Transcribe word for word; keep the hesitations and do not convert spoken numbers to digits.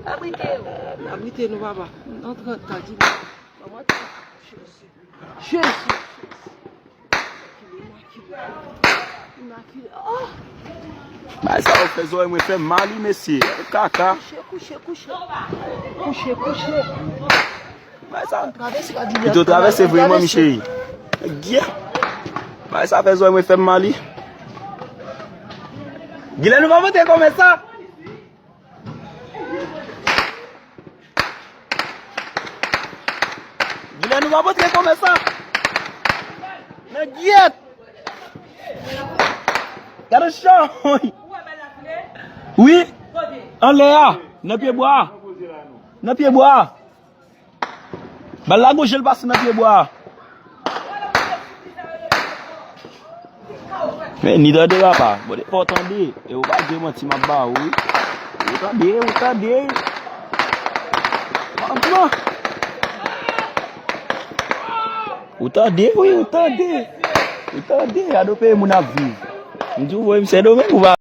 Abrite yo. Abrite nou, papa. Nan trant tan, di mwen. Manman, Jezi. Jezi. Imakile, imakile. Oh! Bagay sa yo fè zòrèy mwen fè mal, wi, mesye. Kaka. Kouche, kouche, kouche. Kouche, kouche. Bagay sa. Pito travèse vre, manmi cheri. Gye. Bagay sa fè zòrèy mwen fè mal, wi. Gilè, nou pa monte kòmè sa. Gilè, nou pa monte kòmè sa. Men gyèt. Gade chan. Wi. Anlè a. Nan pye bwa a. Nan pye bwa a. Bal la gon jan l pase nan pye bwa a. Men ni tande papa. Bon, depi w tande, e ou pa gen manti m ap ba ou, wi. Ou tande, ou tande. Manman. Ou tande, wi, ou tande. Ou tande, gade yon peyi moun ap viv. M di w, voye m Sendomeng, ou pa